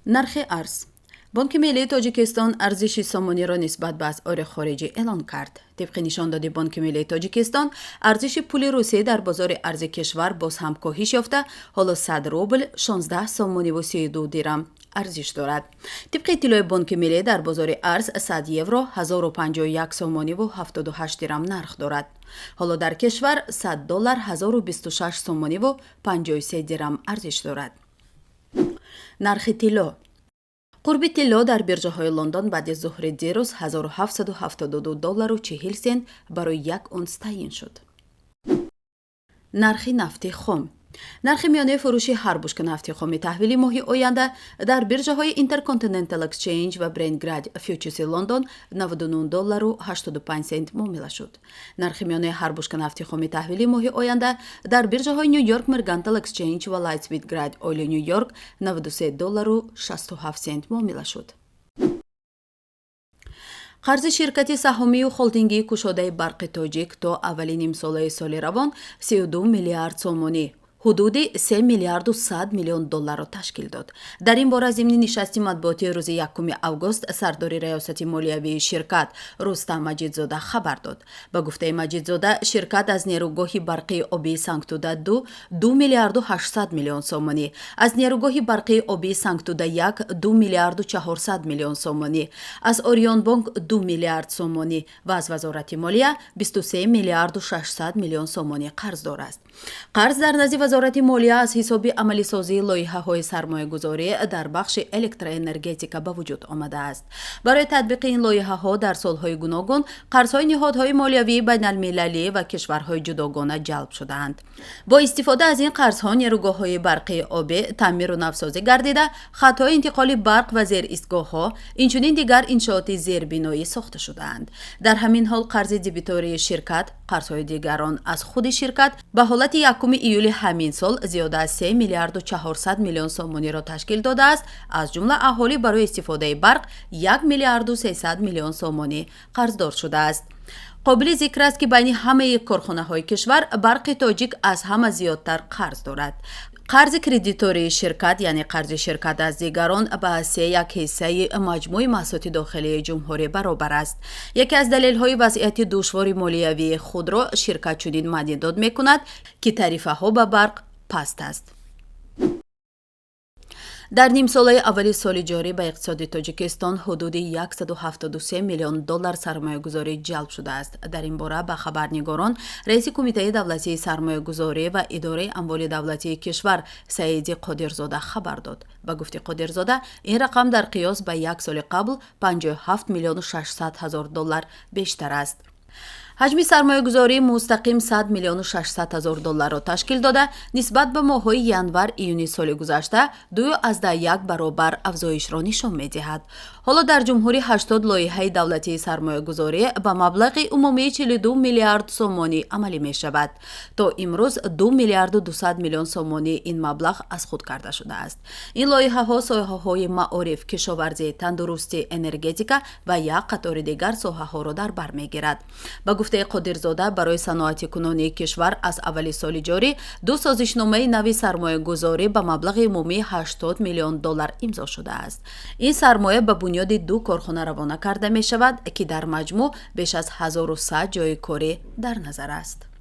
Нархи арз. Бонки миллии Тоҷикистон арзиши сомониро нисбат ба асъори хориҷӣ эълон кард. Тибқи нишондоди Бонки миллии Тоҷикистон, арзиши пули русӣ дар бозори арзи кишвар боз ҳам коҳиш ёфта, ҳоло 100 рубл 16 сомониву 32 дирам арзиш дорад. Тибқи иттилои Бонки миллӣ, дар бозори арз 100 евро 1051 сомониву 78 дирам нарх дорад. Ҳоло дар кишвар 100 доллар 1026 сомониву 53 дирам арзиш дорад. Нархи тилло. Қурби тилло дар биржаҳои Лондон баъди зуҳри дирӯз 1772 доллару 40 сент барои як унс таъйин шуд. Нархи нафти хом. Нархи миёнаи фурӯши ҳар бушка нафти хоми таҳвили моҳи оянда дар биржаҳои Intercontinental Exchange ва Brent Grade Futures Лондон 99 доллару 85 сент муомила шуд. Нархи миёнаи ҳар бушка нафти хоми таҳвили моҳи оянда дар биржаҳои New York Mercantile Exchange ва Light Sweet Grade Oil Нью Йорк 93 доллару 67 сент муомила шуд. Қарзи ширкати саҳомию холдингии кушодаи Барқи Тоҷик то аввали нимсолаи соли равон 32 миллиард сомонӣ, ҳудуди 3 миллиарду 100 миллион долларро ташкил дод. Дар ин бора зимни нишасти матбуотии рӯзи 1 август сардори раёсати молиявии ширкат Рустам Маҷидзода хабар дод. Ба гуфтаи Маҷидзода, ширкат аз нерӯгоҳи барқии обии Сангтуда 2 2 миллиарду 800 миллион сомонӣ, аз нерӯгоҳи барқии обии Сангтуда 1 2 миллиарду 400 миллион сомонӣ, аз Орионбонк 2 миллиард сомонӣ ва аз Вазорати молия 23 миллиарду 600 миллион сомонӣ қарздор аст. Қарз дар назди Вазорати молия аз ҳисоби амалисозии лоиҳаҳои сармоягузорӣ дар бахши электроэнергетика ба вуҷуд омадааст. Барои татбиқи ин лоиҳаҳо дар солҳои гуногун қарзҳои ниҳодҳои молиявии байналмилалӣ ва кишварҳои ҷудогона ҷалб шудаанд. Бо истифода аз ин қарзҳо нерӯгоҳҳои барқии обӣ таъмиру навсозӣ гардида, хатҳои интиқоли барқ ва зеристгоҳҳо, инчунин дигар иншооти зербиноӣ сохта шудаанд. Дар ҳамин ҳол, қарзи дебитории ширкат, қарзҳои дигарон аз худи ширкат, ба ҳолати 1 июли ҳамин сол зиёда аз 3 миллиарду 400 миллион сомониро ташкил додааст. Аз ҷумла аҳолӣ барои истифодаи барқ 1 миллиарду 300 миллион сомонӣ қарздор шудааст. Қобили зикр аст, ки байни ҳамаи корхонаҳои кишвар Барқи Тоҷик аз ҳама зиёдтар қарз дорад. Қарзи кредитории ширкат, яъне қарзи ширкат аз дигарон, ба се як ҳиссаи маҷмӯи маҳсулоти дохилии ҷумҳурӣ баробар аст. Яке аз далелҳои вазъияти душвори молиявии худро ширкат чунин маънидод мекунад, ки тарифаҳо ба барқ паст аст. Дар нимсолаи аввали соли ҷорӣ ба иқтисоди Тоҷикистон ҳудуди 173 миллион доллар сармоягузорӣ ҷалб шудааст. Дар ин бора ба хабарнигорон раиси Кумитаи давлатии сармоягузорӣ ва идораи амволи давлатии кишвар Саиди Қодирзода хабар дод. Ба гуфти Қодирзода, ин рақам дар қиёс ба як соли қабл 57 миллиону 600 ҳазор доллар бештар аст. Ҳаҷми сармоягузории мустақим 100 миллиону 600 ҳазор долларро ташкил дода, нисбат ба моҳҳои январ июни соли гузашта 2,1 баробар афзоишро нишон медиҳад. Ҳоло дар ҷумҳурӣ 80 лоиҳаи давлатии сармоягузорӣ ба маблағи умумии 42 миллиард сомонӣ амалӣ мешавад. То имрӯз 2 миллиарду 200 миллион сомонӣ ин маблағ аз худ карда шудааст. Ин лоиҳаҳо соҳаҳои маориф, кишоварзӣ, тандурустӣ, энергетика ва як қатори дигар соҳаҳоро дар бар мегирад. Ба гуфтаи Қодирзода, барои саноатикунонии кишвар аз аввали соли ҷорӣ ду созишномаи нави сармоягузорӣ ба маблағи умумии 80 миллион доллар имзо шудааст. Ин сармоя ба бунёди ду корхона равона карда мешавад, ки дар маҷмӯъ беш аз 1100 ҷойи корӣ дар назар аст.